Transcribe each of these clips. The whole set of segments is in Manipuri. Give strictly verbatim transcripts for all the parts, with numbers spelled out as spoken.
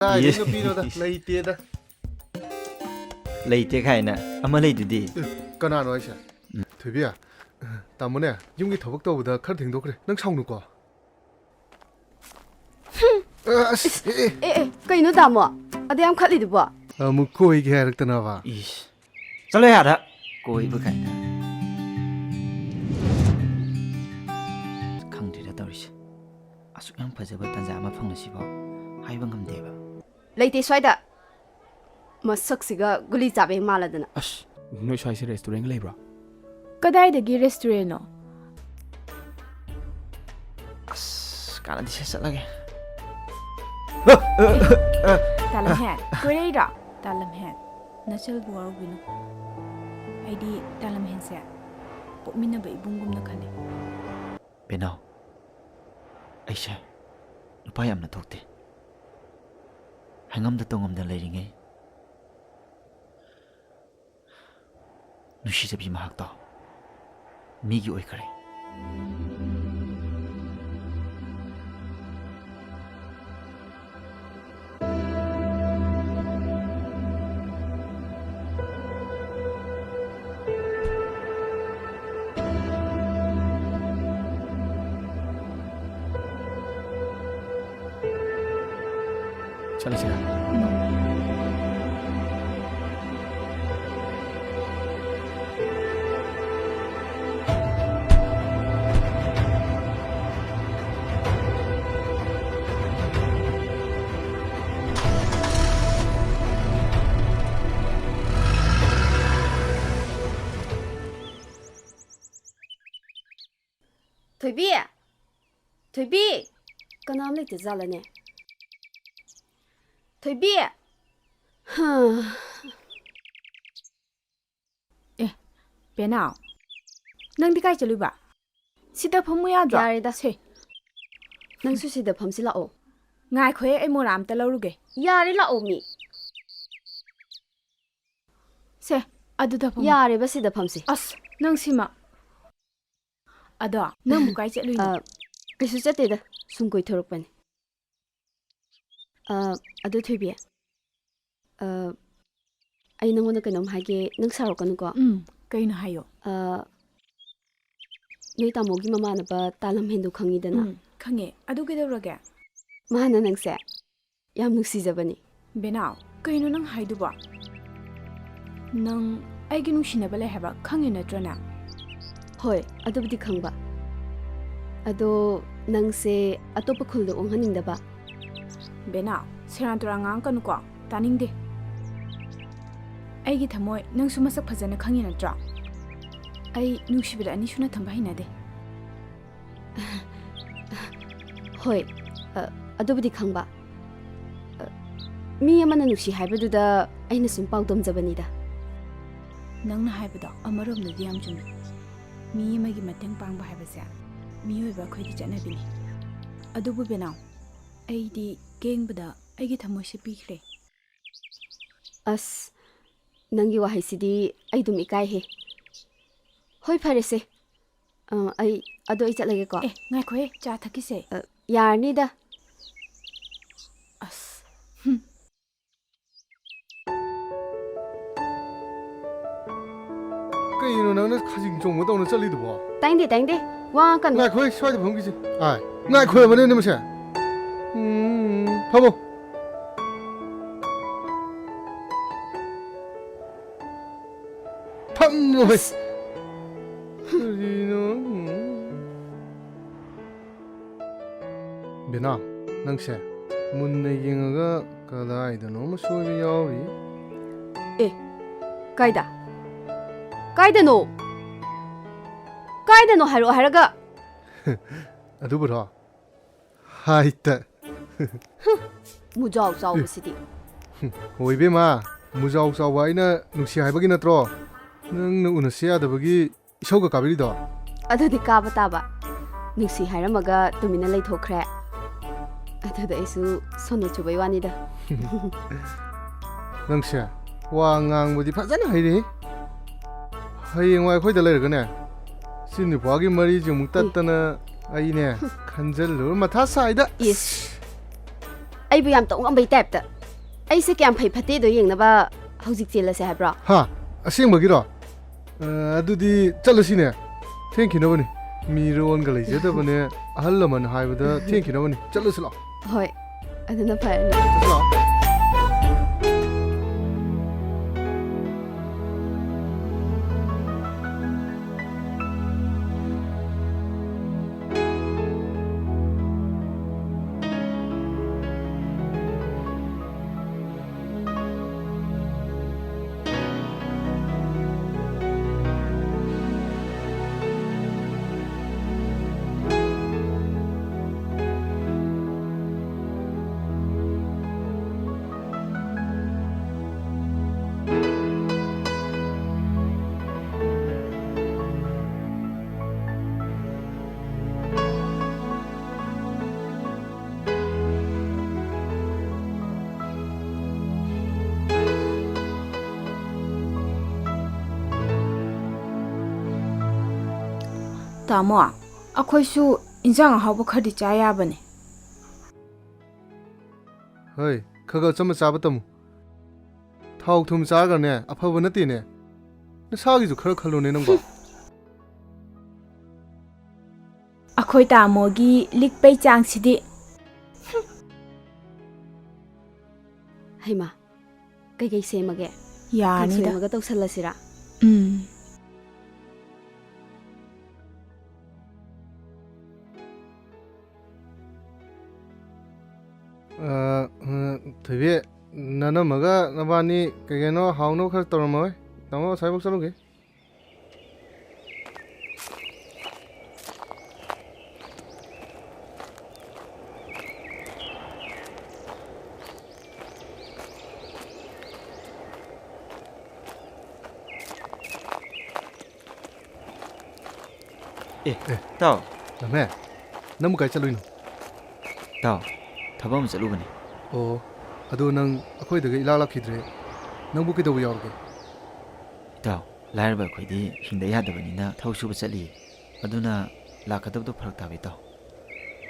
ꯀꯥꯏꯗꯩ ꯅꯨꯄꯤꯅꯣꯗ, ꯂꯩꯇꯦꯗ꯫ ꯂꯩꯇꯦ ꯀꯥꯏꯅ꯫ ꯑꯃ ꯂꯩꯗꯨꯗꯤ꯫ ꯑꯦ, ꯀꯅꯥꯅꯣ ꯍꯥꯏꯁꯦ? ꯎꯝ꯫ ꯊꯣꯏꯕꯤ, ꯇꯥꯃꯣꯅꯦ, ꯌꯨꯝꯒꯤ ꯊꯕꯛ ꯇꯧꯕꯗ ꯈꯔ ꯊꯦꯡꯗꯣꯛꯈ꯭ꯔꯦ꯫ ꯅꯪ ꯁꯥꯎꯅꯨꯀꯣ꯫ ꯑꯁ, ꯑꯦ, ꯑꯦ꯫ ꯑꯦ, ꯑꯦ, ꯀꯩꯅꯣ ꯇꯥꯃꯣ? ꯑꯗ ꯌꯥꯝ ꯈꯠꯂꯤꯗꯨꯕꯣ? ꯑꯃꯨꯛ ꯀꯣꯏꯒꯦ ꯍꯥꯏꯔꯛꯇꯅꯕ꯫ ꯏꯁ꯫ ꯆꯠꯂꯣ ꯌꯥꯗ꯫ ꯀꯣꯏꯕ ꯀꯥꯏꯅ꯫ ꯈꯪꯗ꯭ꯔꯦꯗ ꯇꯧꯔꯤꯁꯦ꯫ ꯑꯁꯨꯛ ꯌꯥꯝ ꯐꯖꯕ ꯇꯥꯟꯖꯥ ꯑꯃ ꯐꯪꯂꯁꯤꯐꯥꯎ ꯍꯥꯏꯕ ꯉꯝꯗꯦꯕ꯫ ꯂꯩꯇꯦ ꯁ꯭ꯋꯥꯏꯗ꯫ ꯃꯁꯛꯁꯤꯒ ꯒꯨꯂꯤ ꯆꯥꯕ ꯍꯦꯛ ꯃꯥꯜꯂꯗꯅ꯫ ꯑꯁ, ꯅꯣꯏ ꯁ꯭ꯋꯥꯏꯁꯦ restaurant ꯂꯩꯕ꯭ꯔꯣ? ꯀꯗꯥꯏꯗꯒꯤ restaurantꯅꯣ? ꯑꯁ, ꯀꯥꯟꯅꯗꯦꯁꯦ, ꯆꯠꯂꯒꯦ꯫ ꯇꯥꯂꯝꯍꯦꯟ, ꯀꯣꯏꯔꯛꯏꯔꯣ? ꯇꯥꯂꯝꯍꯦꯟ, ꯅꯆꯜꯕꯨ ꯋꯥꯔꯧꯕꯤꯅꯨ꯫ ꯑꯩꯗꯤ ꯇꯥꯂꯝꯍꯦꯟꯁꯦ ꯄꯣꯛꯃꯤꯟꯅꯕ ꯏꯕꯨꯡꯒꯨꯝꯅ ꯈꯜꯂꯤ꯫ ꯄꯦꯅꯥꯎ, ꯑꯩꯁꯦ ꯅꯨꯄꯥ ꯌꯥꯝꯅ ꯊꯣꯛꯇꯦ꯫ ꯍꯥꯏꯉꯝꯗ ꯇꯧꯉꯝꯗ ꯂꯩꯔꯤꯉꯩ ꯅꯨꯡꯁꯤꯖꯕꯤ ꯃꯍꯥꯛꯇꯣ ꯃꯤꯒꯤ ꯑꯣꯏꯈꯔꯦ꯫ ꯆꯠꯂꯁꯤꯔ? ꯊꯣꯏꯕꯤ! ꯊꯣꯏꯕꯤ! ꯀꯅꯥꯝ ꯂꯩꯇ ꯖꯥꯠꯂꯅꯦ? ꯊꯣꯏꯕꯤ! ꯍꯥ꯫ ꯑꯦ, ꯄꯦꯅꯥꯎ, ꯅꯪꯗꯤ ꯀꯥꯏ ꯆꯠꯂꯨꯏꯕ? ꯁꯤꯗ ꯐꯝꯃꯨ ꯌꯥꯗ꯭ꯔꯣ? ꯌꯥꯔꯦꯗ꯫ ꯁꯦ꯫ ꯅꯪꯁꯨ ꯁꯤꯗ ꯐꯝꯁꯤ ꯂꯥꯛꯑꯣ꯫ ꯉꯥꯏꯈꯣꯍꯦ, ꯑꯩ ꯃꯣꯔꯥ ꯑꯝꯇ ꯂꯧꯔꯨꯒꯦ꯫ ꯌꯥꯔꯦ, ꯂꯥꯛꯑꯣ ꯃꯤ꯫ ꯁꯦ, ꯑꯗꯨꯗ ꯐꯝꯃꯨ꯫ ꯌꯥꯔꯦꯕ, ꯁꯤꯗ ꯐꯝꯁꯤ꯫ ꯑꯁ, ꯅꯪ ꯁꯤꯃ꯫ ꯑꯗꯣ, ꯅꯪꯕꯨ ꯀꯥꯏ ꯆꯠꯂꯨꯏꯅꯣ? ꯑ, ꯀꯩꯁꯨ ꯆꯠꯇꯦꯗ, ꯁꯨꯝ ꯀꯣꯏꯊꯣꯔꯛꯄꯅꯤ꯫ ꯑ, ꯑꯗꯨ ꯊꯣꯏꯕꯤ, ꯑ, ꯑꯩ ꯅꯪꯉꯣꯟꯗ ꯀꯩꯅꯣꯝ ꯍꯥꯏꯒꯦ, ꯅꯪ ꯁꯥꯎꯔꯛꯀꯅꯨꯀꯣ꯫ ꯎꯝ, ꯀꯩꯅꯣ ꯍꯥꯏꯌꯣ꯫ ꯑ, ꯅꯣꯏ ꯇꯥꯃꯣꯒꯤ ꯃꯃꯥꯟꯅꯕ ꯇꯥ ꯂꯝꯍꯦꯟꯗꯣ ꯈꯪꯉꯤꯗꯅ? ꯎꯝ, ꯈꯪꯉꯦ꯫ ꯑꯗꯨ ꯀꯩꯗꯧꯔꯒꯦ? ꯃꯥꯅ ꯅꯪꯁꯦ ꯌꯥꯝ ꯅꯨꯡꯁꯤꯖꯕꯅꯤ꯫ ꯕꯦꯅꯥꯎ, ꯀꯩꯅꯣ ꯅꯪ ꯍꯥꯏꯗꯨꯕꯣ? ꯅꯪ ꯑꯩꯒꯤ ꯅꯨꯡꯁꯤꯅꯕ ꯂꯩ ꯍꯥꯏꯕ ꯈꯪꯉꯤ ꯅꯠꯇ꯭ꯔꯣ ꯅꯪ? ꯍꯣꯏ, ꯑꯗꯨꯕꯨꯗꯤ ꯈꯪꯕ꯫ ꯑꯗꯣ ꯅꯪꯁꯦ ꯑꯇꯣꯞꯄ ꯈꯨꯜꯗ ꯑꯣꯡꯍꯟꯅꯤꯡꯗꯕ? ꯕꯦꯅꯥꯎ, ꯁꯦꯔꯥꯟ ꯇꯨꯔꯥꯟ ꯉꯥꯡꯉꯛꯀꯅꯨꯀꯣ, ꯇꯥꯅꯤꯡꯗꯦ꯫ ꯑꯩꯒꯤ ꯊꯃꯣꯏ ꯅꯪꯁꯨ ꯃꯁꯛ ꯐꯖꯅ ꯈꯪꯉꯤ ꯅꯠꯇ꯭ꯔꯣ? ꯑꯩ ꯅꯨꯡꯁꯤꯕꯗ ꯑꯅꯤꯁꯨꯅ ꯊꯝꯕ ꯍꯩꯅꯗꯦ꯫ ꯍꯣꯏ, ꯑ, ꯑꯗꯨꯕꯨꯗꯤ ꯈꯪꯕ꯫ ꯑ, ꯃꯤ ꯑꯃꯅ ꯅꯨꯡꯁꯤ ꯍꯥꯏꯕꯗꯨꯗ ꯑꯩꯅ ꯁꯨꯝ ꯄꯥꯎꯗꯝꯖꯕꯅꯤꯗ꯫ ꯅꯪꯅ ꯍꯥꯏꯕꯗꯣ ꯑꯃꯔꯣꯝꯗꯗꯤ ꯌꯥꯝ ꯆꯨꯝꯃꯤ꯫ ꯃꯤ ꯑꯃꯒꯤ ꯃꯇꯦꯡ ꯄꯥꯡꯕ ꯍꯥꯏꯕꯁꯦ ꯃꯤꯑꯣꯏꯕ ꯑꯩꯈꯣꯏꯒꯤ ꯆꯠꯅꯕꯤꯅꯤ꯫ ꯑꯗꯨꯕꯨ ꯕꯦꯅꯥꯎ, ꯑꯩꯗꯤ ꯀꯦꯡꯕꯗ ꯑꯩꯒꯤ ꯊꯃꯣꯏꯁꯦ ꯄꯤꯈ꯭ꯔꯦ꯫ ꯑꯁ, ꯅꯪꯒꯤ ꯋꯥꯍꯩꯁꯤꯗꯤ ꯑꯩ ꯑꯗꯨꯝ ꯏꯀꯥꯏꯍꯦ꯫ ꯍꯣꯏ, ꯐꯔꯦꯁꯦ꯫ ꯑ, ꯑꯩ, ꯑꯗꯣ ꯑꯩ ꯆꯠꯂꯒꯦꯀꯣ꯫ ꯑꯦ, ꯉꯥꯏꯈꯣꯍꯦ, ꯆꯥ ꯊꯛꯈꯤꯁꯦ꯫ ꯑ, ꯌꯥꯔꯅꯤꯗ꯫ ꯑꯁ, ꯍꯨꯝ꯫ ꯀꯩꯅꯣ ꯅꯪꯅ ꯈꯥꯖꯤꯡ ꯆꯣꯡꯕ ꯇꯧꯅ ꯆꯠꯂꯤꯗꯨꯕꯣ? ꯇꯥꯏꯟꯗꯦ, ꯇꯥꯏꯟꯗꯦ꯫ ꯋꯥ ꯉꯥꯡꯉꯛꯀꯅꯨ꯫ ꯉꯥꯏꯈꯣ, ꯑꯩ ꯁ꯭ꯋꯥꯏꯗ ꯐꯝꯈꯤꯁꯦ꯫ ꯑꯥꯏ, ꯉꯥꯏꯈꯣ ꯍꯥꯏꯕꯅꯦ ꯅꯃꯁꯦ꯫ ꯎꯝ, ꯐꯝꯃꯣ꯫ ꯐꯝꯃꯣ ꯍꯦ꯫ ꯑꯁ꯫ ꯀꯔꯤꯅꯣ? ꯎꯝ꯫ ꯕꯦꯅꯥ, ꯅꯪꯁꯦ ꯃꯨꯟꯅ ꯌꯦꯡꯉꯒ ꯀꯗꯥꯏꯗꯅꯣꯃ ꯁꯣꯏꯕ ꯌꯥꯎꯔꯤ꯫ ꯑꯦ, ꯀꯥꯏꯗ? ꯀꯥꯏꯗꯅꯣ? ꯀꯥꯏꯗꯅꯣ ꯍꯥꯏꯔꯛꯑꯣ ꯍꯥꯏꯔꯒ꯫ ꯑꯗꯨꯕꯨꯔꯣ? ꯍꯥꯏꯇ꯫ ꯃꯨꯖꯥꯎ ꯆꯥꯎꯕꯁꯤꯗꯤ꯫ ꯍꯣꯏ ꯏꯕꯦꯝꯃ, ꯃꯨꯖꯥꯎ ꯆꯥꯎꯕ ꯑꯩꯅ ꯅꯨꯡꯁꯤ ꯍꯥꯏꯕꯒꯤ ꯅꯠꯇ꯭ꯔꯣ? ꯅꯪꯅ ꯎꯅꯁꯤ ꯌꯥꯗꯕꯒꯤ ꯏꯁꯧꯒ ꯀꯥꯕꯤꯔꯤꯗꯣ? ꯑꯗꯨꯗꯤ ꯀꯥꯕ ꯇꯥꯕ꯫ ꯅꯨꯡꯁꯤ ꯍꯥꯏꯔꯝꯃꯒ ꯇꯨꯃꯤꯟꯅ ꯂꯩꯊꯣꯛꯈ꯭ꯔꯦ꯫ ꯑꯗꯨꯗ ꯑꯩꯁꯨ ꯁꯣꯅꯣ ꯆꯨꯕꯩ ꯋꯥꯅꯤꯗ꯫ ꯅꯪꯁꯦ ꯋꯥ ꯉꯥꯡꯕꯗꯤ ꯐꯖꯅ ꯍꯩꯔꯦꯍꯦ꯫ ꯍꯌꯦꯡꯋꯥꯏ ꯑꯩꯈꯣꯏꯗ ꯂꯩꯔꯒꯅꯦ, ꯁꯤ ꯅꯨꯄꯥꯒꯤ ꯃꯔꯤꯁꯦ ꯑꯃꯨꯛ ꯇꯠꯇꯅ ꯑꯩꯅꯦ ꯈꯟꯖꯜꯂꯨꯔ ꯃꯊꯥ ꯁꯥꯏꯗ꯫ ꯏꯁ꯫ ꯑꯩꯕꯨ ꯌꯥꯝ ꯇꯧ ꯉꯝꯕꯩ ꯇꯥꯏꯞꯇ꯫ ꯑꯩꯁꯦ ꯀꯌꯥꯝ ꯐꯩ ꯐꯠꯇꯦꯗꯣ ꯌꯦꯡꯅꯕ ꯍꯧꯖꯤꯛ ꯆꯦꯜꯂꯁꯦ ꯍꯥꯏꯕ꯭ꯔꯣ? ꯍꯥ? ꯑꯁꯦꯡꯕꯒꯤꯔꯣ? ꯑ, ꯑꯗꯨꯗꯤ ꯆꯠꯂꯁꯤꯅꯦ꯫ ꯊꯦꯡꯈꯤꯅꯕꯅꯤ꯫ ꯃꯤꯔꯣꯟꯒ ꯂꯩꯖꯗꯕꯅꯦ꯫ ꯑꯍꯜ ꯂꯃꯟ ꯍꯥꯏꯕꯗ ꯊꯦꯡꯈꯤꯅꯕꯅꯤ꯫ ꯆꯠꯂꯁꯤ ꯂꯥꯛꯑꯣ꯫ ꯍꯣꯏ, ꯑꯗꯨꯅ ꯐꯔꯅꯤ꯫ ꯆꯠꯂꯁꯤ ꯂꯥꯛꯑꯣ꯫ ꯇꯥꯃꯣ, ꯑꯩꯈꯣꯏꯁꯨ ꯏꯟꯖꯥꯡ ꯑꯍꯥꯎꯕ ꯈꯔꯗꯤ ꯆꯥ ꯌꯥꯕꯅꯦ꯫ ꯍꯣꯏ, ꯈꯔ ꯈꯔ ꯑꯆꯝꯕ ꯆꯥꯕ ꯇꯝꯃꯨ꯫ ꯊꯥꯎ ꯊꯨꯝ ꯆꯥꯔꯒꯅꯦ, ꯑꯐꯕ ꯅꯠꯇꯦꯅꯦ꯫ ꯅꯁꯥꯒꯤꯁꯨ ꯈꯔ ꯈꯜꯂꯣꯅꯦ ꯅꯪꯕꯣ꯫ ꯑꯩꯈꯣꯏ ꯇꯥꯃꯣꯒꯤ ꯂꯤꯛꯄꯩ ꯆꯥꯡꯁꯤꯗꯤ꯫ ꯍꯩꯃꯥ, ꯀꯩꯀꯩ ꯁꯦꯝꯃꯒꯦ? ꯌꯥꯅꯤꯗ꯫ ꯀꯥꯡꯁꯣꯏ ꯑꯃꯒ ꯇꯧꯁꯜꯂꯁꯤꯔꯥ? ꯎꯝ꯫ ꯑ, ꯑ, ꯊꯣꯏꯕꯤ, ꯅꯅꯝꯃꯒ ꯅꯕꯥꯅꯤ ꯀꯩ ꯀꯩꯅꯣ ꯍꯥꯎꯅꯕ ꯈꯔ ꯇꯧꯔꯝꯃꯣꯏ꯫ ꯇꯥꯃꯣ, ꯑꯁ꯭ꯋꯥꯏꯐꯥꯎ ꯆꯠꯂꯨꯒꯦ꯫ ꯑꯦ, ꯑꯦ, ꯏꯇꯥꯎ꯫ ꯂꯝꯍꯦ, ꯅꯪꯕꯨ ꯀꯥꯏ ꯆꯠꯂꯨꯏꯅꯣ? ꯏꯇꯥꯎ, ꯊꯕꯛ ꯑꯃ ꯆꯠꯂꯨꯕꯅꯤ꯫ ꯑꯣ, ꯑꯗꯨ ꯅꯪ ꯑꯩꯈꯣꯏꯗꯒ ꯏꯂꯥꯛ ꯂꯥꯛꯈꯤꯗ꯭ꯔꯦ꯫ ꯅꯪꯕꯨ ꯀꯩꯗꯧꯕ ꯌꯥꯎꯔꯒꯦ? ꯏꯇꯥꯎ, ꯂꯥꯏꯔꯕ ꯑꯩꯈꯣꯏꯗꯤ ꯍꯤꯡꯗ ꯌꯥꯗꯕꯅꯤꯅ ꯊꯕꯛ ꯁꯨꯕ ꯆꯠꯂꯤꯌꯦ꯫ ꯑꯗꯨꯅ ꯂꯥꯛꯀꯗꯕꯗꯣ ꯐꯔꯛ ꯇꯥꯕ, ꯏꯇꯥꯎ꯫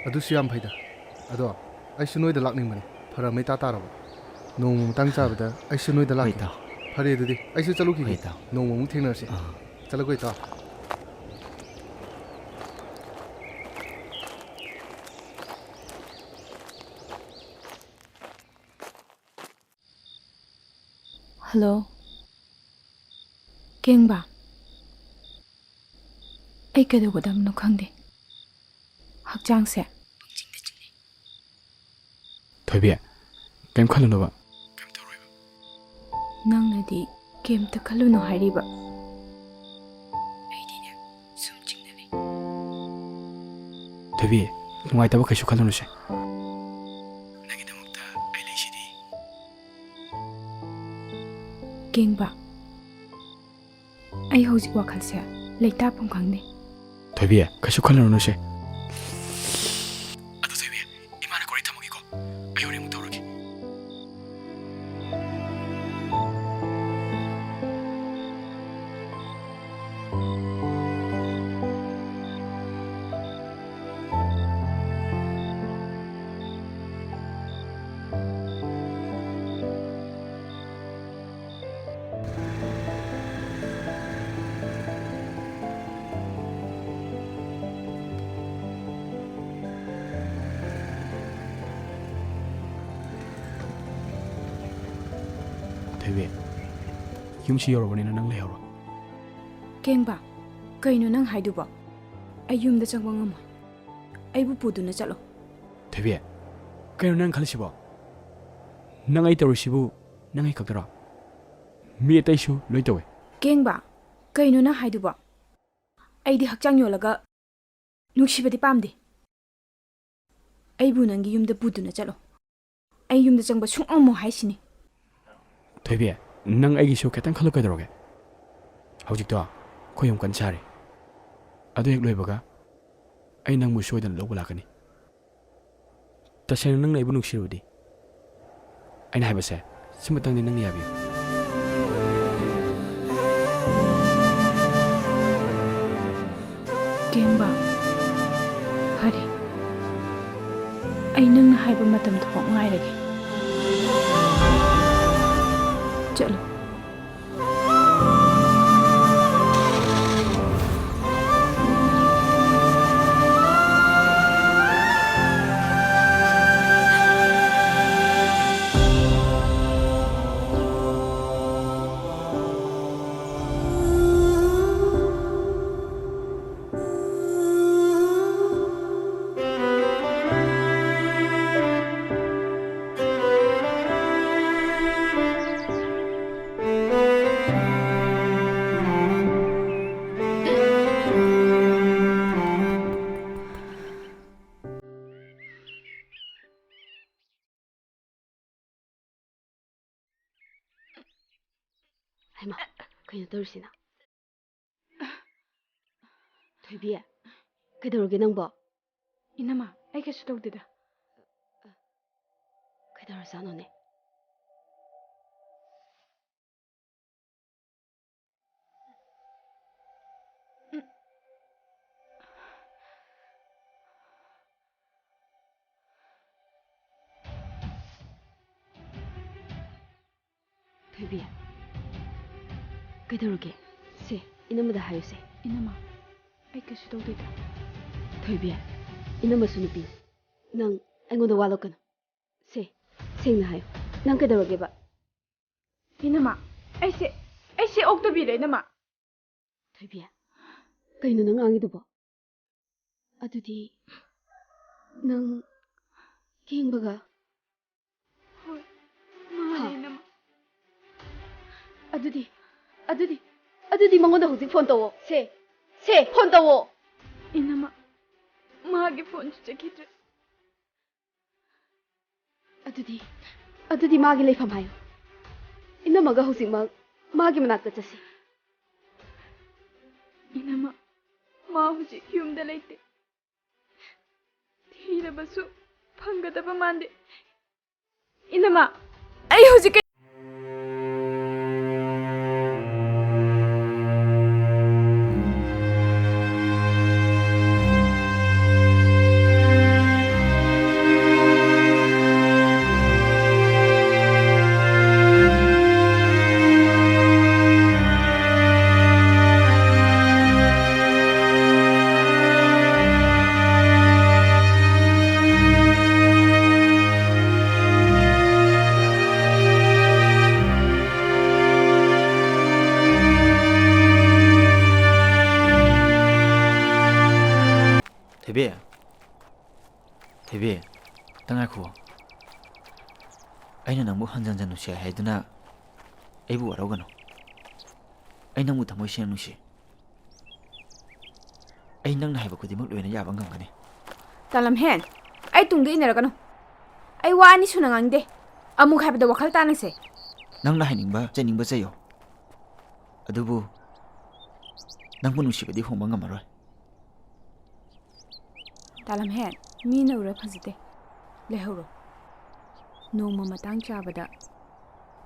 ꯑꯗꯨꯁꯨ ꯌꯥꯝ ꯐꯩꯗ꯫ ꯑꯗꯣ ꯑꯩꯁꯨ ꯅꯣꯏꯗ ꯂꯥꯛꯅꯤꯡꯕꯅꯦ꯫ ꯐꯔꯛ ꯑꯃ ꯏꯇꯥ ꯇꯥꯔꯕ꯫ ꯅꯣꯡꯃ ꯃꯇꯥꯡ ꯆꯥꯕꯗ ꯑꯩꯁꯨ ꯅꯣꯏꯗ ꯍꯣꯏ, ꯂꯥꯛꯀꯦ꯫ ꯏꯇꯥꯎ꯫ ꯐꯔꯦ ꯑꯗꯨꯗꯤ, ꯑꯩꯁꯨ ꯆꯠꯂꯨꯈꯤꯒꯦ꯫ ꯍꯣꯏ, ꯏꯇꯥꯎ꯫ ꯅꯣꯡꯃ ꯑꯃꯨꯛ ꯊꯦꯡꯅꯔꯁꯤ꯫ ꯑꯥ꯫ ꯆꯠꯂꯒꯦ, ꯏꯇꯥꯎ꯫ ꯍꯜꯂꯣ꯫ ꯀꯦꯡꯕ꯫ ꯑꯩ ꯀꯩꯗꯧꯒꯗꯕꯅꯣ ꯈꯪꯗꯦ꯫ ꯍꯛꯆꯥꯡꯁꯦ ꯄꯪꯆꯤꯡꯗ ꯆꯤꯡꯅꯩ꯫ ꯊꯣꯏꯕꯤ, ꯀꯩꯝ ꯈꯜꯂꯨꯅꯣꯕ꯫ ꯀꯩꯝ ꯇꯧꯔꯣꯏꯕ꯫ ꯅꯪꯅꯗꯤ ꯀꯩꯝꯇ ꯈꯜꯂꯨꯅꯨ ꯍꯥꯏꯔꯤꯕ꯫ ꯑꯩꯗꯤꯅꯦ, ꯁꯨꯝ ꯆꯤꯡꯅꯔꯦ꯫ ꯊꯣꯏꯕꯤ, ꯅꯨꯡꯉꯥꯏꯇꯕ ꯀꯩꯁꯨ ꯈꯜꯂꯨꯅꯨꯁꯦ꯫ ꯅꯪꯒꯤꯗꯃꯛꯇ ꯑꯩ ꯂꯩꯁꯤꯗꯤ꯫ ꯀꯦꯡꯕ, ꯑꯩ ꯍꯧꯖꯤꯛ ꯋꯥꯈꯜꯁꯦ ꯂꯩꯇꯥꯐꯝ ꯈꯪꯗꯦ꯫ ꯊꯣꯏꯕꯤ, ꯀꯩꯁꯨ ꯈꯜꯂꯨꯅꯨꯁꯦ꯫ ꯑꯗꯨ ꯊꯣꯏꯕꯤ, ꯏꯃꯥꯅ ꯀꯧꯔꯤ, ꯊꯝꯃꯒꯦꯀꯣ꯫ ꯑꯩ ꯍꯣꯔꯦꯟ ꯑꯃꯨꯛ ꯇꯧꯔꯛꯀꯦ꯫ ꯊꯣꯏꯕꯤ, ꯌꯨꯝꯁꯤ ꯌꯧꯔꯕꯅꯤꯅ ꯅꯪ ꯂꯩꯍꯧꯔꯣ꯫ ꯀꯦꯡꯕ, ꯀꯩꯅꯣ ꯅꯪ ꯍꯥꯏꯗꯨꯕꯣ? ꯑꯩ ꯌꯨꯝꯗ ꯆꯪꯕ ꯉꯝꯃꯣꯏ꯫ ꯑꯩꯕꯨ ꯄꯨꯗꯨꯅ ꯆꯠꯂꯣ꯫ ꯊꯣꯏꯕꯤ, ꯀꯩꯅꯣ ꯅꯪ ꯈꯜꯂꯤꯁꯤꯕꯣ? ꯅꯪ ꯑꯩ ꯇꯧꯔꯤꯁꯤꯕꯨ ꯅꯪ ꯑꯩ ꯈꯛꯇꯔꯣ? ꯃꯤ ꯑꯇꯩꯁꯨ ꯂꯣꯏ ꯇꯧꯋꯦ꯫ ꯀꯦꯡꯕ, ꯀꯩꯅꯣ ꯅꯪ ꯍꯥꯏꯗꯨꯕꯣ? ꯑꯩꯗꯤ ꯍꯛꯆꯥꯡ ꯌꯣꯜꯂꯒ ꯅꯨꯡꯁꯤꯕꯗꯤ ꯄꯥꯝꯗꯦ꯫ ꯑꯩꯕꯨ ꯅꯪꯒꯤ ꯌꯨꯝꯗ ꯄꯨꯗꯨꯅ ꯆꯠꯂꯣ꯫ ꯑꯩ ꯌꯨꯝꯗ ꯆꯪꯕ ꯁꯨꯡꯉꯝꯃꯣ ꯍꯥꯏꯁꯤꯅꯤ꯫ ꯊꯣꯏꯕꯤ, ꯅꯪ ꯑꯩꯒꯤꯁꯨ ꯈꯤꯇꯪ ꯈꯜꯂꯨ ꯀꯩꯗꯧꯔꯒꯦ? ꯍꯧꯖꯤꯛꯇꯣ ꯑꯩꯈꯣꯏ ꯌꯨꯝ ꯀꯟ ꯁꯥꯔꯤ꯫ ꯑꯗꯨ ꯍꯦꯛ ꯂꯣꯏꯕꯒ ꯑꯩ ꯅꯪꯕꯨ ꯁꯣꯏꯗꯅ ꯂꯧꯕ ꯂꯥꯛꯀꯅꯤ꯫ ꯇꯁꯦꯡꯅ ꯅꯪꯅ ꯑꯩꯕꯨ ꯅꯨꯡꯁꯤꯔꯕꯗꯤ, ꯑꯩꯅ ꯍꯥꯏꯕꯁꯦ ꯁꯤꯃꯇꯪꯗꯤ ꯅꯪꯅ ꯌꯥꯕꯤꯌꯨ꯫ ꯀꯦꯡꯕ, ꯐꯔꯦ, ꯑꯩ ꯅꯪꯅ ꯍꯥꯏꯕ ꯃꯇꯝꯗꯨꯐꯥꯎ ꯉꯥꯏꯔꯒꯦ꯫ ꯆꯠꯂꯨ꯫ ꯍꯩꯃꯥ, ꯀꯩꯅꯣ ꯇꯧꯔꯤꯁꯤꯅ? ꯊꯣꯏꯕꯤ, ꯀꯩꯗꯧꯔꯒꯦ ꯅꯪꯕꯣ? ꯏꯅꯝꯃ, ꯑꯩ ꯀꯩꯁꯨ ꯇꯧꯗꯦꯗ꯫ ꯀꯩꯗꯧꯔꯖꯥꯠꯅꯣꯅꯦ? ꯊꯣꯏꯕꯤ, ꯀꯩꯗꯧꯔꯒꯦ? ꯁꯦ, ꯏꯅꯝꯃꯗ ꯍꯥꯏꯌꯨꯁꯦ꯫ ꯏꯅꯝꯃ, ꯑꯩ ꯀꯩꯁꯨ ꯇꯧꯗꯦꯗ꯫ ꯊꯣꯏꯕꯤ, ꯏꯅꯝꯃꯁꯨ ꯅꯨꯄꯤꯅꯤ꯫ ꯅꯪ ꯑꯩꯉꯣꯟꯗ ꯋꯥ ꯂꯧꯀꯅꯨ꯫ ꯁꯦ, ꯁꯦꯡꯅ ꯍꯥꯏꯌꯨ꯫ ꯅꯪ ꯀꯩꯗꯧꯔꯒꯦꯕ? ꯏꯅꯝꯃ, ꯑꯩꯁꯦ, ꯑꯩꯁꯦ ꯑꯣꯛꯇꯕꯤꯔꯦ, ꯏꯅꯝꯃ꯫ ꯊꯣꯏꯕꯤ, ꯀꯩꯅꯣ ꯅꯪ ꯉꯥꯡꯉꯤꯗꯨꯕꯣ? ꯑꯗꯨꯗꯤ ꯅꯪ ꯀꯦꯡꯕꯒ? ꯍꯣꯏ, ꯃꯥꯅꯦ, ꯍꯥ? ꯏꯅꯝꯃ꯫ ꯑꯗꯨꯗꯤ, ꯑꯗꯨꯗꯤ, ꯑꯗꯨꯗꯤ ꯃꯉꯣꯟꯗ ꯍꯧꯖꯤꯛ ꯐꯣꯟ ꯇꯧꯋꯣ꯫ ꯁꯦ, ꯁꯦ, ꯐꯣꯟ ꯇꯧꯋꯣ꯫ ꯏꯅꯝꯃ, ꯃꯥꯒꯤ ꯐꯣꯟꯁꯨ ꯆꯠꯈꯤꯗ꯭ꯔꯦ꯫ ꯑꯗꯨꯗꯤ, ꯑꯗꯨꯗꯤ ꯃꯥꯒꯤ ꯂꯩꯐꯝ ꯍꯥꯏꯌꯨ꯫ ꯏꯅꯝꯃꯒ ꯍꯧꯖꯤꯛꯃꯛ ꯃꯥꯒꯤ ꯃꯅꯥꯛꯇ ꯆꯠꯁꯤ꯫ ꯏꯅꯝꯃ, ꯃꯥ ꯍꯧꯖꯤꯛ ꯌꯨꯝꯗ ꯂꯩꯇꯦ꯫ ꯊꯤꯔꯕꯁꯨ ꯐꯪꯒꯗꯕ ꯃꯥꯟꯗꯦ꯫ ꯏꯅꯝꯃ, ꯑꯩ ꯍꯧꯖꯤꯛ ꯀꯩ- ꯊꯣꯏꯕꯤ, ꯈꯤꯇꯪ ꯉꯥꯏꯈꯣ꯫ ꯑꯩꯅ ꯅꯪꯕꯨ ꯍꯟꯖꯟ ꯍꯟꯖꯟ ꯅꯨꯡꯁꯤ ꯍꯥꯏꯗꯨꯅ ꯑꯩꯕꯨ ꯋꯥꯔꯧꯒꯅꯨ꯫ ꯑꯩ ꯅꯪꯕꯨ ꯊꯃꯣꯏ ꯁꯦꯡꯅ ꯅꯨꯡꯁꯤ꯫ ꯑꯩ ꯅꯪꯅ ꯍꯥꯏꯕ ꯈꯨꯗꯤꯡꯃꯛ ꯂꯣꯏꯅ ꯌꯥꯕ ꯉꯝꯒꯅꯤ꯫ ꯇꯥꯂꯝꯍꯦꯟ, ꯑꯩ ꯇꯨꯡꯗ ꯏꯟꯅꯔꯛꯀꯅꯨ꯫ ꯑꯩ ꯋꯥ ꯑꯅꯤ ꯁꯨꯅ ꯉꯥꯡꯗꯦ꯫ ꯑꯃꯨꯛ ꯍꯥꯏꯕꯗ ꯋꯥꯈꯜ ꯇꯥꯅꯁꯦ꯫ ꯅꯪꯅ ꯍꯥꯏꯅꯤꯡꯕ ꯆꯩꯅꯤꯡꯕ ꯆꯩꯌꯣ, ꯑꯗꯨꯕꯨ ꯅꯪꯕꯨ ꯅꯨꯡꯁꯤꯕꯗꯤ ꯍꯣꯡꯕ ꯉꯝꯃꯔꯣꯏ꯫ ꯇꯥꯂꯝꯍꯦꯟ, ꯃꯤꯅ ꯎꯔ ꯐꯖꯗꯦ꯫ ꯂꯩꯍꯧꯔꯣ꯫ ꯅꯣꯡꯃ ꯃꯇꯥꯡ ꯆꯥꯕꯗ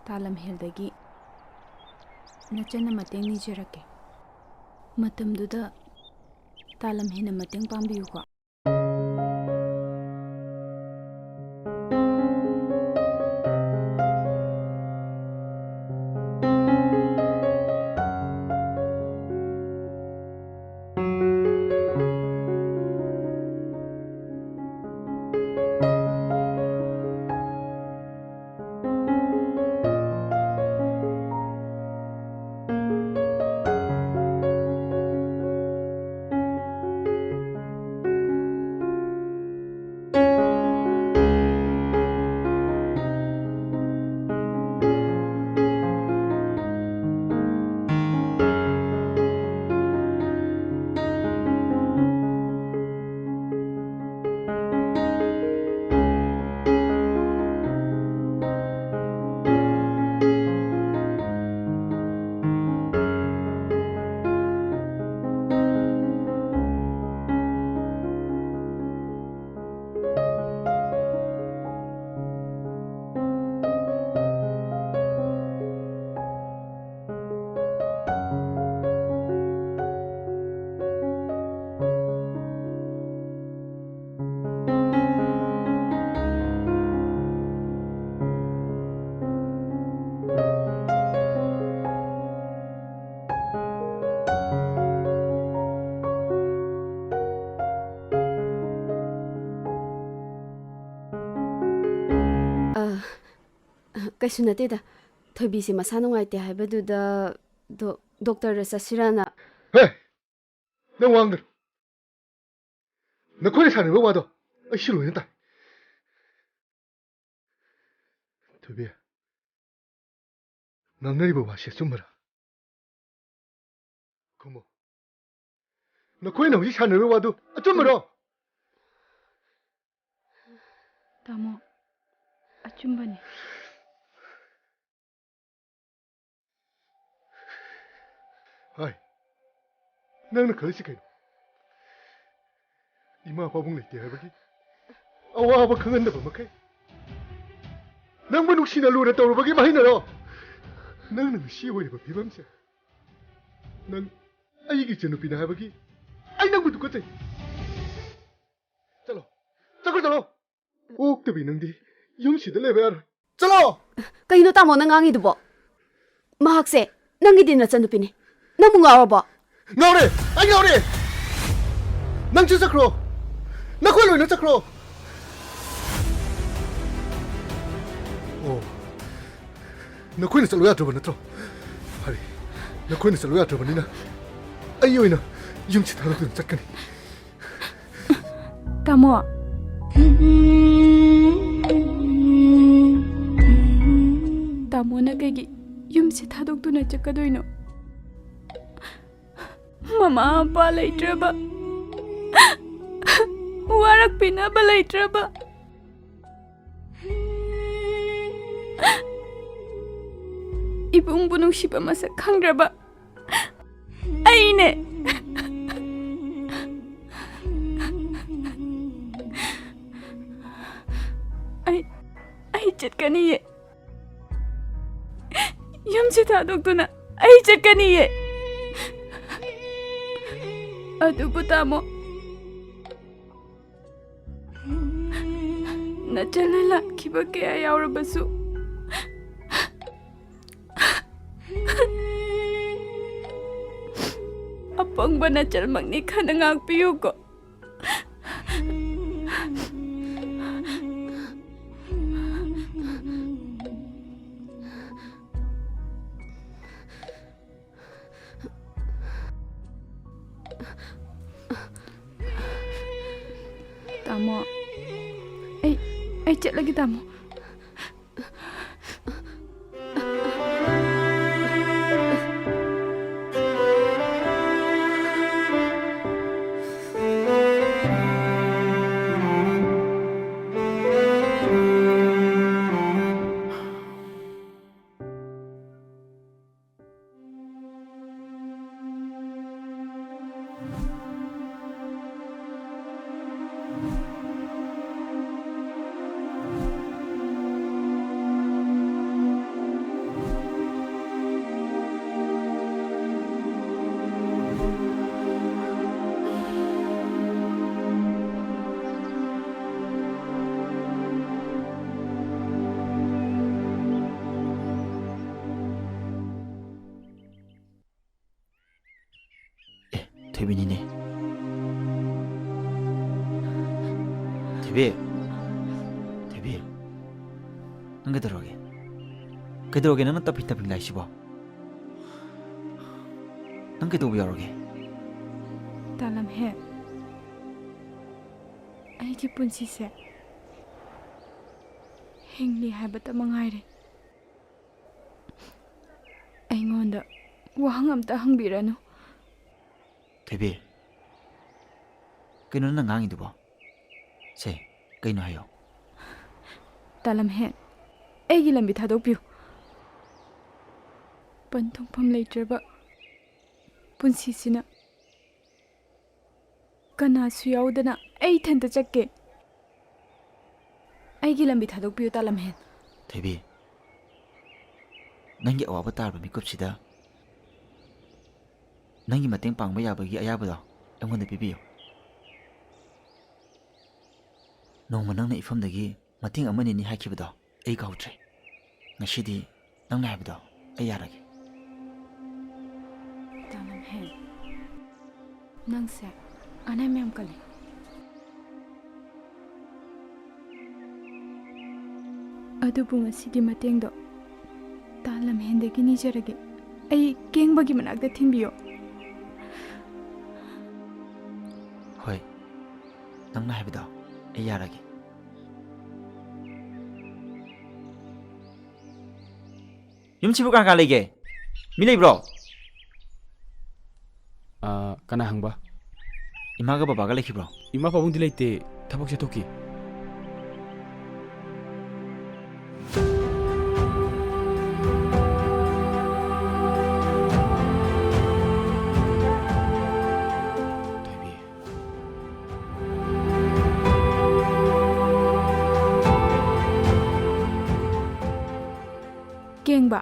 ꯇꯥꯂꯝꯍꯦꯜꯗꯒꯤ ꯅꯆꯟꯅ ꯃꯇꯦꯡ ꯅꯤꯖꯔꯛꯀꯦ꯫ ꯃꯇꯝꯗꯨꯗ ꯇꯥꯂꯝꯍꯦꯟꯅ ꯃꯇꯦꯡ ꯄꯥꯡꯕꯤꯌꯨꯀꯣ꯫ ꯑ, ꯀꯩꯁꯨ ꯅꯠꯇꯦꯗ꯫ ꯊꯣꯏꯕꯤꯁꯦ ꯃꯁꯥ ꯅꯨꯡꯉꯥꯏꯇꯦ ꯍꯥꯏꯕꯗꯨꯗ ꯗꯣ-, ꯗꯣꯛꯇꯔꯗ ꯆꯠꯁꯤꯔꯥꯅ꯫ ꯍꯦ! ꯅꯪ ꯋꯥ ꯉꯥꯡꯒꯅꯨ꯫ ꯅꯈꯣꯏꯅ ꯁꯥꯟꯅꯕ ꯋꯥꯗꯣ ꯑꯩꯁꯨ ꯂꯣꯏꯅ ꯇꯥꯏ꯫ ꯊꯣꯏꯕꯤ, ꯉꯥꯡꯅꯔꯤꯕ ꯋꯥꯁꯤ ꯑꯆꯨꯝꯕꯔꯥ? ꯈꯨꯝꯃꯣ꯫ ꯅꯈꯣꯏꯅ ꯍꯧꯖꯤꯛ ꯁꯥꯟꯅꯔꯤꯕ ꯋꯥꯗꯨ ꯑꯆꯨꯝꯕꯔꯣ? ꯇꯥꯃꯣ, ꯑꯆꯨꯝꯕꯅꯤ꯫ ꯍꯥꯏ, ꯅꯪꯅ ꯈꯜꯂꯤꯁꯤ ꯀꯩꯅꯣ? ꯏꯃꯥ ꯄꯥꯕꯨꯡ ꯂꯩꯇꯦ ꯍꯥꯏꯕꯒꯤ ꯑꯋꯥꯕ ꯈꯪꯍꯟꯗꯕ ꯃꯈꯩ ꯅꯪꯕꯨ ꯅꯨꯡꯁꯤꯅ ꯂꯨꯅ ꯇꯧꯔꯨꯕꯒꯤ ꯃꯍꯩꯅꯔꯣ? ꯅꯪꯅ ꯉꯁꯤ ꯑꯣꯏꯔꯤꯕ ꯐꯤꯕꯝꯁꯦ, ꯅꯪ ꯑꯩꯒꯤ ꯏꯆꯟꯅꯨꯄꯤꯅ ꯍꯥꯏꯕꯒꯤ ꯑꯩ ꯅꯪꯕꯨ ꯇꯨꯀꯠꯆꯩ꯫ ꯆꯠꯂꯣ, ꯆꯠꯈ꯭ꯔꯣ, ꯆꯠꯂꯣ꯫ ꯑꯣꯛꯇꯕꯤ ꯅꯪꯗꯤ ꯌꯨꯝꯁꯤꯗ ꯂꯩꯕ ꯌꯥꯔꯣꯏ꯫ ꯆꯠꯂꯣ! ꯀꯩꯅꯣ ꯇꯥꯃꯣꯅ ꯉꯥꯡꯉꯤꯗꯨꯕꯣ? ꯃꯍꯥꯛꯁꯦ ꯅꯪꯒꯤꯗꯤ ꯅꯆꯟꯅꯨꯄꯤꯅꯤ꯫ ꯅꯪꯕꯨ ꯉꯥꯎꯔꯕꯣ? ꯉꯥꯎꯔꯦ! ꯑꯩ ꯉꯥꯎꯔꯦ! ꯅꯪꯁꯨ ꯆꯠꯈ꯭ꯔꯣ! ꯅꯈꯣꯏ ꯂꯣꯏꯅ ꯆꯠꯈ꯭ꯔꯣ! ꯑꯣ, ꯅꯈꯣꯏꯅ ꯆꯠꯂꯨ ꯌꯥꯗ꯭ꯔꯕ ꯅꯠꯇ꯭ꯔꯣ? ꯐꯔꯦ, ꯅꯈꯣꯏꯅ ꯆꯠꯂꯨ ꯌꯥꯗ꯭ꯔꯕꯅꯤꯅ ꯑꯩ ꯑꯣꯏꯅ ꯌꯨꯝꯁꯤ ꯊꯥꯗꯣꯛꯇꯨꯅ ꯆꯠꯀꯅꯤ꯫ ꯇꯥꯃꯣ꯫ ꯇꯥꯃꯣꯅ ꯀꯩꯒꯤ ꯌꯨꯝꯁꯦ ꯊꯥꯗꯣꯛꯇꯨꯅ ꯆꯠꯀꯗꯣꯏꯅꯣ? ꯃꯃꯥ ꯃꯄꯥ ꯂꯩꯇ꯭ꯔꯕ, ꯋꯥꯔꯛꯄꯤꯅꯕ ꯂꯩꯇ꯭ꯔꯕ, ꯏꯕꯨꯡꯕꯨ ꯅꯨꯡꯁꯤꯕ ꯃꯁꯛ ꯈꯪꯗ꯭ꯔꯕ ꯑꯩꯅꯦ꯫ ꯑꯩ, ꯑꯩ ꯆꯠꯀꯅꯤꯌꯦ꯫ ꯌꯨꯝꯁꯤ ꯊꯥꯗꯣꯛꯇꯨꯅ ꯑꯩ ꯆꯠꯀꯅꯤꯌꯦ꯫ ꯑꯗꯨꯕꯨ ꯇꯥꯃꯣ, ꯅꯆꯜꯅ ꯂꯥꯛꯈꯤꯕ ꯀꯌꯥ ꯌꯥꯎꯔꯕꯁꯨ, ꯑꯄꯪꯕ ꯅꯆꯜꯃꯛꯅꯤ ꯈꯟꯅ ꯉꯥꯛꯄꯤꯌꯨꯀꯣ꯫ ꯇꯥꯃꯣ, ꯑꯩ, ꯑꯩ ꯆꯠꯂꯒꯦ, ꯇꯥꯃꯣ꯫ ꯑꯦ, ꯊꯣꯏꯕꯤꯅꯤꯅꯦ꯫ ꯊꯣꯏꯕꯤ꯫ ꯊꯣꯏꯕꯤ꯫ ꯅꯪ ꯀꯩꯗꯧꯔꯒꯦ? ꯀꯩꯗꯧꯔꯒꯦ ꯅꯪꯅ ꯇꯞꯄꯤ ꯇꯞꯄꯤ ꯂꯥꯛꯏꯁꯤꯕꯣ? ꯅꯪ ꯀꯩꯗꯧꯕ ꯌꯥꯎꯔꯒꯦ? ꯇꯥꯂꯝꯍꯦꯟ, ꯑꯩꯒꯤ ꯄꯨꯟꯁꯤꯁꯦ ꯍꯤꯡꯂꯤ ꯍꯥꯏꯕꯇ ꯃꯉꯥꯏꯔꯦ꯫ ꯑꯩꯉꯣꯟꯗ ꯋꯥꯍꯪ ꯑꯝꯇ ꯍꯪꯕꯤꯔꯅꯨ꯫ ꯊꯣꯏꯕꯤ, ꯀꯩꯅꯣ ꯅꯪ ꯉꯥꯡꯉꯤꯗꯨꯕꯣ? ꯁꯦ, ꯀꯩꯅꯣ ꯍꯥꯏꯌꯣ꯫ ꯇꯥꯂꯝꯍꯦꯟ, ꯑꯩꯒꯤ ꯂꯝꯕꯤ ꯊꯥꯗꯣꯛꯄꯤꯌꯨ꯫ ꯄꯟꯊꯨꯡꯐꯝ ꯂꯩꯇ꯭ꯔꯕ ꯄꯨꯟꯁꯤꯁꯤꯅ ꯀꯅꯥꯁꯨ ꯌꯥꯎꯗꯅ ꯑꯩ ꯏꯊꯟꯇ ꯆꯠꯀꯦ꯫ ꯑꯩꯒꯤ ꯂꯝꯕꯤ ꯊꯥꯗꯣꯛꯄꯤꯌꯨ, ꯇꯥꯂꯝꯍꯦꯟ꯫ ꯊꯣꯏꯕꯤ, ꯅꯪꯒꯤ ꯑꯋꯥꯕ ꯇꯥꯔꯕ ꯃꯤꯀꯨꯞꯁꯤꯗ ꯅꯪꯒꯤ ꯃꯇꯦꯡ ꯄꯥꯡꯕ ꯌꯥꯕꯒꯤ ꯑꯌꯥꯕꯗꯣ ꯑꯩꯉꯣꯟꯗ ꯄꯤꯕꯤꯌꯨ꯫ ꯅꯣꯡꯃ ꯅꯪꯅ ꯏꯐꯝꯗꯒꯤ ꯃꯇꯦꯡ ꯑꯃ ꯅꯤꯅꯤ ꯍꯥꯏꯈꯤꯕꯗꯣ ꯑꯩ ꯀꯥꯎꯗ꯭ꯔꯦ꯫ ꯉꯁꯤꯗꯤ ꯅꯪꯅ ꯍꯥꯏꯕꯗꯣ ꯑꯩ ꯌꯥꯔꯒꯦ꯫ ꯇꯥꯂꯝꯍꯦꯟ, ꯅꯪꯁꯦ ꯑꯅꯦꯝ ꯌꯥꯝ ꯀꯜꯂꯤ꯫ ꯑꯗꯨꯕꯨ ꯉꯁꯤꯒꯤ ꯃꯇꯦꯡꯗꯣ ꯇꯥꯂꯝꯍꯦꯟꯗꯒꯤ ꯅꯤꯖꯔꯒꯦ꯫ ꯑꯩ ꯀꯦꯡꯕꯒꯤ ꯃꯅꯥꯛꯇ ꯊꯤꯟꯕꯤꯌꯣ꯫ ꯍꯣꯏ, ꯅꯪꯅ ꯍꯥꯏꯕꯗꯣ ꯑꯩ ꯌꯥꯔꯒꯦ꯫ ꯌꯨꯝꯁꯤꯕꯨ ꯀꯅꯥ ꯀꯅꯥ ꯂꯩꯒꯦ? ꯃꯤ ꯂꯩꯕ꯭ꯔꯣ? ꯑꯥ, ꯀꯅꯥ ꯍꯪꯕ? ꯏꯃꯥꯒ ꯕꯕꯥꯒ ꯂꯩꯈꯤꯕ꯭ꯔꯣ? ꯏꯃꯥ ꯄꯥꯕꯨꯡꯗꯤ ꯂꯩꯇꯦ, ꯊꯕꯛ ꯆꯠꯊꯣꯛꯈꯤ꯫ ꯊꯣꯏꯕꯤ꯫ ꯀꯦꯡꯕ,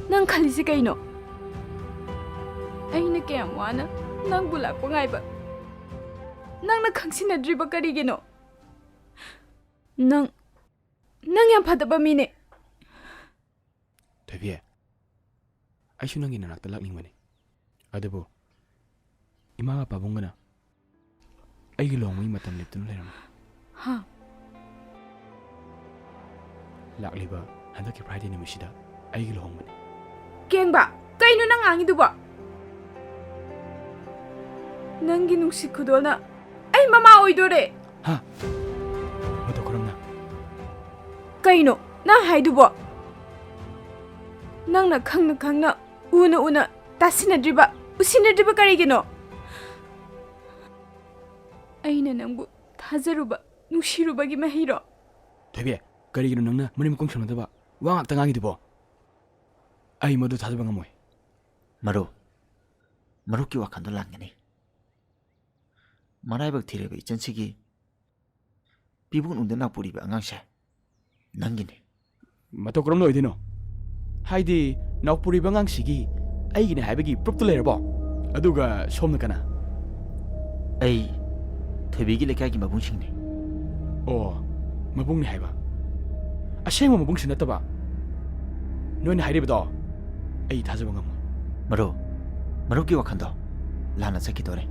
ꯅꯪ ꯈꯜꯂꯤꯁꯦ ꯀꯩꯅꯣ? ꯑꯩꯅ ꯀꯌꯥꯝ ꯋꯥꯅ ꯅꯪꯕꯨ ꯂꯥꯛꯄ ꯉꯥꯏꯕ, ꯅꯪꯅ ꯈꯪꯁꯤꯟꯅꯗ꯭ꯔꯤꯕ ꯀꯔꯤꯒꯤꯅꯣ? ꯅꯪ, ꯅꯪ ꯌꯥꯝ ꯐꯠꯇꯕ ꯃꯤꯅꯦ꯫ ꯊꯣꯏꯕꯤ, ꯑꯩꯁꯨ ꯅꯪꯒꯤ ꯅꯅꯥꯛꯇ ꯂꯥꯛꯅꯤꯡꯕꯅꯤ꯫ ꯑꯗꯨꯕꯨ ꯏꯃꯥꯒ ꯄꯥꯕꯨꯡꯒꯅ ꯑꯩꯒꯤ ꯂꯨꯍꯣꯡꯕꯒꯤ ꯃꯇꯝ ꯂꯦꯞꯇꯨꯅ ꯂꯩꯔꯝꯃꯤ꯫ ꯍꯥ? ꯂꯥꯛꯂꯤꯕ ꯍꯟꯗꯛꯀꯤ Friday ꯅꯨꯃꯤꯠꯁꯤꯗ ꯑꯩꯒꯤ ꯂꯨꯍꯣꯡꯕꯅꯤ꯫ ꯀꯦꯡꯕ, ꯀꯩꯅꯣ ꯅꯪ ꯉꯥꯡꯉꯤꯗꯨꯕꯣ? ꯅꯪꯒꯤ ꯅꯨꯡꯁꯤꯠ ꯈꯨꯗꯣꯜꯅ ꯑꯩ ꯃꯃꯥ ꯑꯣꯏꯗꯣꯔꯦ꯫ ꯍꯥ? ꯃꯇꯧ ꯀꯔꯝꯅ? ꯀꯩꯅꯣ ꯅꯪ ꯍꯥꯏꯗꯨꯕꯣ? ꯅꯪꯅ ꯈꯪꯅ ꯈꯪꯅ, ꯎꯅ ꯎꯅ ꯇꯥꯁꯤꯟꯅꯗ꯭ꯔꯤꯕ, ꯎꯁꯤꯟꯅꯗ꯭ꯔꯤꯕ ꯀꯔꯤꯒꯤꯅꯣ? ꯑꯩꯅ ꯅꯪꯕꯨ ꯊꯥꯖꯔꯨꯕ, ꯅꯨꯡꯁꯤꯔꯨꯕꯒꯤ ꯃꯍꯩꯔꯣ? ꯊꯣꯏꯕꯤ, ꯀꯔꯤꯒꯤꯅꯣ ꯅꯪꯅ ꯃꯅꯤꯡ ꯃꯈꯣꯡ ꯁꯝꯅꯗꯕ ꯋꯥ ꯉꯥꯛꯇ ꯉꯥꯡꯉꯤꯗꯨꯕꯣ? ꯑꯩ ꯃꯗꯨ ꯊꯥꯖꯕ ꯉꯝꯃꯣꯏ꯫ ꯃꯔꯨꯞ, ꯃꯔꯨꯞꯀꯤ ꯋꯥꯈꯜꯗꯣ ꯂꯥꯟꯒꯅꯤ꯫ ꯃꯔꯥꯏꯕꯛ ꯊꯤꯔꯕ ꯏꯆꯟꯁꯤꯒꯤ ꯄꯤꯕꯨꯡ ꯅꯨꯡꯗ ꯅꯥꯎꯄꯨꯔꯤꯕ ꯑꯉꯥꯡꯁꯦ ꯅꯪꯒꯤꯅꯤ꯫ ꯃꯇꯧ ꯀꯔꯝꯅ ꯑꯣꯏꯗꯣꯏꯅꯣ? ꯍꯥꯏꯗꯤ, ꯅꯥꯎꯄꯨꯔꯤꯕ ꯑꯉꯥꯡꯁꯤꯒꯤ ꯑꯩꯒꯤꯅꯦ ꯍꯥꯏꯕꯒꯤ proofꯇꯨ ꯂꯩꯔꯕꯣ? ꯑꯗꯨꯒ ꯁꯣꯝꯅ ꯀꯅꯥ? ꯑꯩ ꯊꯣꯏꯕꯤꯒꯤ ꯂꯩꯀꯥꯏꯒꯤ ꯃꯕꯨꯡꯁꯤꯡꯅꯤ꯫ ꯑꯣ, ꯃꯕꯨꯡꯅꯤ ꯍꯥꯏꯕ? ꯑꯁꯦꯡꯕ ꯃꯕꯨꯡꯁꯨ ꯅꯠꯇꯕ? ꯅꯣꯏꯅ ꯍꯥꯏꯔꯤꯕꯗꯣ ꯑꯩ ꯊꯥꯖꯕ ꯉꯝꯃꯣꯏ꯫ ꯃꯔꯨꯞ, ꯃꯔꯨꯞꯀꯤ ꯋꯥꯈꯜꯗꯣ ꯂꯥꯟꯅ ꯆꯠꯈꯤꯗꯣꯔꯦ꯫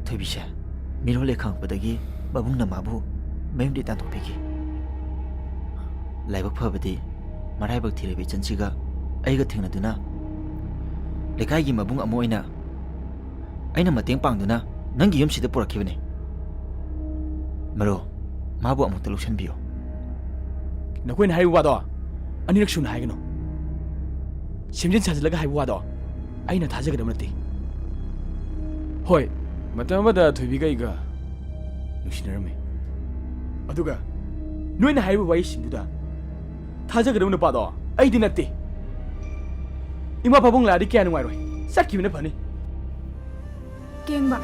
ꯊꯣꯏꯕꯤꯁꯦ ꯃꯤꯔꯣꯜꯂꯦ ꯈꯪꯉꯛꯄꯗꯒꯤ ꯃꯕꯨꯡꯅ ꯃꯥꯕꯨ ꯃꯌꯨꯝꯗꯒꯤ ꯇꯥꯟꯊꯣꯛꯄꯤꯈꯤ꯫ ꯂꯥꯏꯕꯛ ꯐꯕꯗꯤ, ꯃꯔꯥꯏꯕꯛ ꯊꯤꯔꯕ ꯏꯆꯟꯁꯤꯒ ꯑꯩꯒ ꯊꯦꯡꯅꯗꯨꯅ, ꯂꯩꯀꯥꯏꯒꯤ ꯃꯕꯨꯡ ꯑꯃ ꯑꯣꯏꯅ ꯑꯩꯅ ꯃꯇꯦꯡ ꯄꯥꯡꯗꯨꯅ ꯅꯪꯒꯤ ꯌꯨꯝꯁꯤꯗ ꯄꯨꯔꯛꯈꯤꯕꯅꯤ꯫ ꯃꯔꯨꯞ, ꯃꯥꯕꯨ ꯑꯃꯨꯛꯇ ꯂꯧꯁꯤꯟꯕꯤꯌꯨ꯫ ꯅꯈꯣꯏꯅ ꯍꯥꯏꯔꯤꯕ ꯋꯥꯗꯣ ꯑꯅꯤꯔꯛ ꯁꯨꯅ ꯍꯥꯏꯒꯅꯨ꯫ ꯁꯦꯝꯖꯤꯟ ꯁꯥꯖꯤꯜꯂꯒ ꯍꯥꯏꯕ ꯋꯥꯗꯣ ꯑꯩꯅ ꯊꯥꯖꯒꯗꯕ ꯅꯠꯇꯦ꯫ ꯍꯣꯏ, ꯃꯇꯝ ꯑꯃꯗ ꯊꯣꯏꯕꯤꯒ ꯑꯩꯒ ꯅꯨꯡꯁꯤꯅꯔꯝꯃꯤ꯫ ꯑꯗꯨꯒ ꯅꯣꯏꯅ ꯍꯥꯏꯔꯤꯕ ꯋꯥꯔꯤꯁꯤꯡꯗꯨꯗ ꯊꯥꯖꯒꯗꯕ ꯅꯨꯄꯥꯗꯣ ꯑꯩꯗꯤ ꯅꯠꯇꯦ꯫ ꯏꯃꯥ ꯄꯥꯕꯨꯡ ꯂꯥꯛꯑꯗꯤ ꯀꯌꯥ ꯅꯨꯡꯉꯥꯏꯔꯣꯏ꯫ ꯆꯠꯈꯤꯕꯅ ꯐꯅꯤ꯫ ꯀꯦꯡꯕ,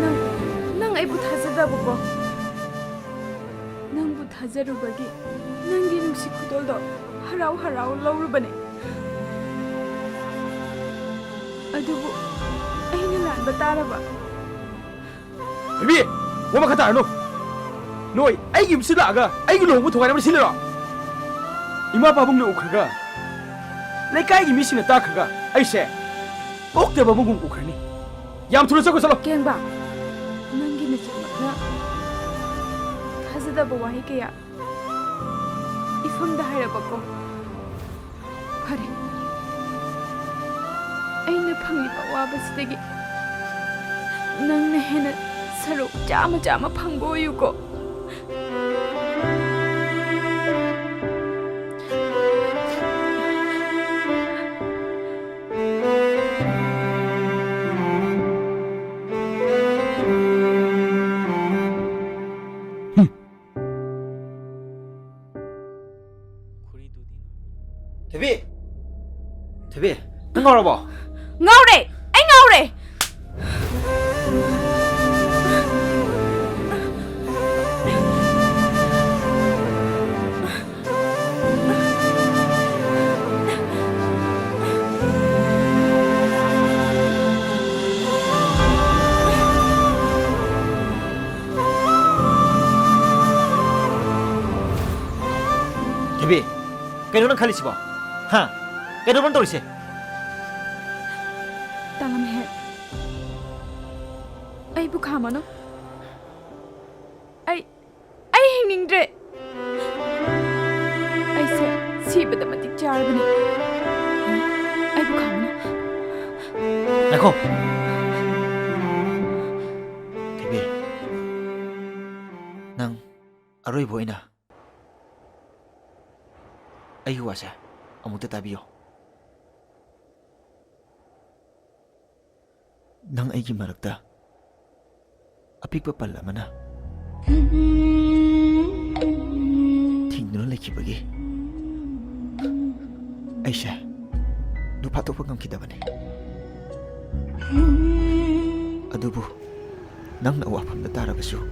ꯅꯪ, ꯅꯪ ꯑꯩꯕꯨ ꯊꯥꯖꯗꯕꯀꯣ? ꯅꯪꯕꯨ ꯊꯥꯖꯔꯨꯕꯒꯤ ꯅꯪꯒꯤ ꯅꯨꯡꯁꯤ ꯈꯨꯗꯣꯜꯗꯣ ꯍꯔꯥꯎ ꯍꯔꯥꯎ ꯂꯧꯔꯨꯕꯅꯦ꯫ ꯑꯗꯨꯕꯨ ꯑꯩꯅ ꯂꯥꯟꯕ ꯇꯥꯔꯕ? ꯕꯦꯕꯤ, ꯋꯥ ꯃꯈꯥ ꯇꯥꯔꯅꯨ꯫ ꯅꯣꯏ ꯑꯩꯒꯤ ꯌꯨꯝꯁꯤꯗ ꯂꯥꯛꯑꯒ ꯑꯩꯒꯤ ꯂꯨꯍꯣꯡꯕ ꯊꯨꯒꯥꯏꯅꯕ ꯁꯤꯜꯂꯤꯔꯣ? ꯏꯃꯥ ꯄꯥꯕꯨꯡꯅ ꯎꯈ꯭ꯔꯒ, ꯂꯩꯀꯥꯏꯒꯤ ꯃꯤꯁꯤꯡꯅ ꯇꯥꯈ꯭ꯔꯒ ꯑꯩꯁꯦ ꯑꯣꯛꯇꯕ ꯑꯃꯒꯨꯝ ꯎꯈ꯭ꯔꯅꯤ꯫ ꯌꯥꯝ ꯊꯨꯅ ꯆꯠꯈ꯭ꯔꯣ, ꯆꯠꯂꯣ꯫ ꯀꯦꯡꯕ, ꯅꯪꯒꯤ ꯅꯆꯤꯟꯃꯛꯅ ꯊꯥꯖꯗꯕ ꯋꯥꯍꯩ ꯀꯌꯥ ꯏꯐꯝꯗ ꯍꯥꯏꯔꯕꯀꯣ? ꯐꯔꯦ, ꯑꯩꯅ ꯐꯪꯂꯤꯕ ꯑꯋꯥꯕꯁꯤꯗꯒꯤ ꯅꯪꯅ ꯍꯦꯟꯅ ꯁꯔꯨꯛ ꯆꯥꯝꯃ ꯆꯥꯝꯃ ꯐꯪꯕ ꯑꯣꯏꯌꯨꯀꯣ꯫ ꯊꯣꯏꯕꯤ! ꯊꯣꯏꯕꯤ, ꯅꯪ ꯉꯥꯎꯔꯕꯣ? ꯉꯥꯎꯔꯦ! ꯑꯩ ꯉꯥꯎꯔꯦ! ꯊꯣꯏꯕꯤ, ꯀꯩꯅꯣ ꯅꯪ ꯈꯜꯂꯤꯁꯤꯕꯣ? ꯍꯥ? ꯀꯩꯅꯣ ꯅꯪ ꯇꯧꯔꯤꯁꯦ? ꯇꯥꯂꯝꯍꯦꯟ, ꯑꯩꯕꯨ ꯈꯥꯝꯃꯅꯨ꯫ ꯑꯩ, ꯑꯩ ꯍꯤꯡꯅꯤꯡꯗ꯭ꯔꯦ꯫ ꯑꯩꯁꯦ ꯁꯤꯕꯗ ꯃꯇꯤꯛ ꯆꯥꯔꯕꯅꯤ꯫ ꯑꯩꯕꯨ ꯈꯥꯝꯃꯅꯨ꯫ ꯉꯥꯏꯈꯣ꯫ ꯊꯣꯏꯕꯤ꯫ ꯑꯔꯣꯏꯕ ꯑꯣꯏꯅ, ꯑꯩꯒꯤ ꯋꯥꯁꯦ ꯑꯃꯨꯛꯇ ꯇꯥꯕꯤꯌꯣ꯫ ꯅꯪ ꯑꯩꯒꯤ ꯃꯔꯛꯇ ꯑꯄꯤꯛꯄ ꯄꯜ ꯑꯃꯅ ꯊꯤꯡꯗꯨꯅ ꯂꯩꯈꯤꯕꯒꯤ ꯑꯩꯁꯦ ꯅꯨꯄꯥ ꯊꯣꯛꯄ ꯉꯝꯈꯤꯗꯕꯅꯤ꯫ ꯑꯗꯨꯕꯨ ꯅꯪꯅ ꯋꯥꯐꯝꯗ ꯇꯥꯔꯕꯁꯨ,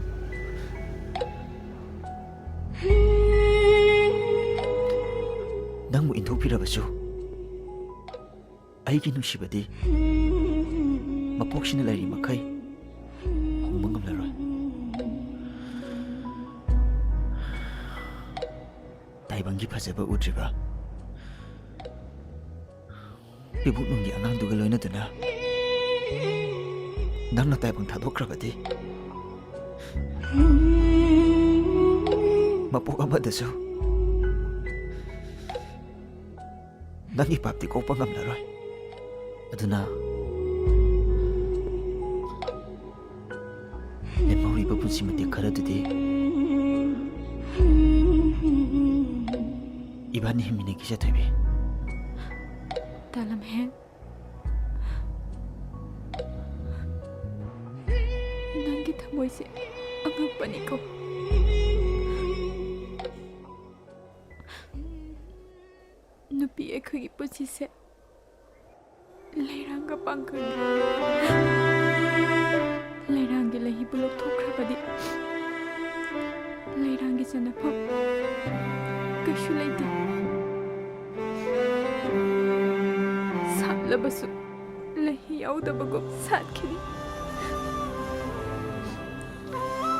ꯅꯪꯕꯨ ꯏꯟꯊꯣꯛꯄꯤꯔꯕꯁꯨ, ꯑꯩꯒꯤ ꯅꯨꯡꯁꯤꯕꯗꯤ ꯃꯄꯣꯛꯁꯤꯅ ꯂꯩꯔꯤ ꯃꯈꯩ ꯍꯣꯡꯕ ꯉꯝꯂꯔꯣꯏ꯫ ꯇꯥꯏꯕꯪꯒꯤ ꯐꯖꯕ ꯎꯗ꯭ꯔꯤꯕ ꯏꯕꯨꯛꯅꯨꯡꯒꯤ ꯑꯉꯥꯡꯗꯨꯒ ꯂꯣꯏꯅꯗꯨꯅ ꯅꯪꯅ ꯇꯥꯏꯕꯪ ꯊꯥꯗꯣꯛꯈ꯭ꯔꯕꯗꯤ, ꯃꯄꯣꯛ ꯑꯃꯗꯁꯨ ꯅꯪꯒꯤ ꯄꯥꯞꯇꯤ ꯀꯣꯛꯄ ꯉꯝꯂꯔꯣꯏ꯫ ꯑꯗꯨꯅ ꯂꯦꯝꯍꯧꯔꯤꯕ ꯄꯨꯟꯁꯤ ꯃꯇꯦꯛ ꯈꯔꯗꯨꯗꯤ ꯏꯕꯥꯅꯤ ꯍꯤꯡꯃꯤꯟꯅꯈꯤꯁꯦ, ꯊꯣꯏꯕꯤ꯫ ꯇꯥꯂꯝꯍꯦꯟ, ꯅꯪꯒꯤ ꯊꯃꯣꯏꯁꯦ ꯑꯉꯛꯄꯅꯤꯀꯣ꯫ ꯅꯨꯄꯤ ꯑꯩꯈꯣꯏꯒꯤ ꯄꯨꯟꯁꯤꯁꯦ ꯂꯩꯔꯥꯡꯒ ꯄꯥꯡꯒꯜꯒ, ꯂꯩꯔꯥꯡꯒꯤ ꯂꯩꯍꯤꯕꯨ ꯂꯧꯊꯣꯛꯈ꯭ꯔꯕꯗꯤ ꯂꯩꯔꯥꯡꯒꯤ ꯆꯟꯅꯐꯝ ꯀꯩꯁꯨ ꯂꯩꯇꯦ꯫ ꯁꯥꯠꯂꯕꯁꯨ ꯂꯩꯍꯤ ꯌꯥꯎꯗꯕꯒꯨꯝ ꯁꯥꯠꯈꯤꯅꯤ꯫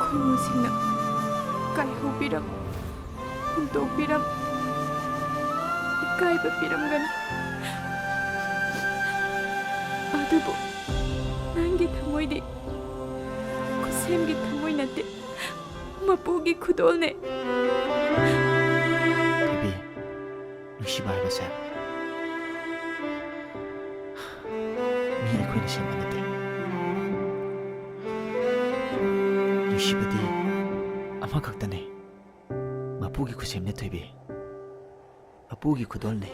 ꯈꯣꯏꯃꯨꯁꯤꯡꯅ ꯀꯥꯏꯍꯧꯕꯤꯔꯝ, ꯍꯨꯟꯗꯣꯛꯄꯤꯔꯝ, ꯏꯀꯥꯏꯕ ꯄꯤꯔꯝꯒꯅꯤ꯫ ꯑꯗꯨꯕꯨ ꯅꯪꯒꯤ ꯊꯃꯣꯏꯗꯤ ꯈꯨꯠꯁꯦꯝꯒꯤ ꯊꯃꯣꯏ ꯅꯠꯇꯦ, ꯃꯄꯨꯒꯤ ꯈꯨꯗꯣꯜꯅꯦ꯫ ꯊꯣꯏꯕꯤ, ꯅꯨꯡꯁꯤꯕ ꯍꯥꯏꯕꯁꯦ ꯃꯤ ꯑꯩꯈꯣꯏꯅ ꯁꯦꯝꯕ ꯅꯠꯇꯦ꯫ ꯅꯨꯡꯁꯤꯕꯗꯤ ꯑꯃꯈꯛꯇꯅꯤ꯫ ꯑꯄꯨꯒꯤ ꯈꯨꯠꯁꯦꯝꯅꯦ ꯊꯣꯏꯕꯤ, ꯑꯄꯨꯒꯤ ꯈꯨꯗꯣꯜꯅꯦ꯫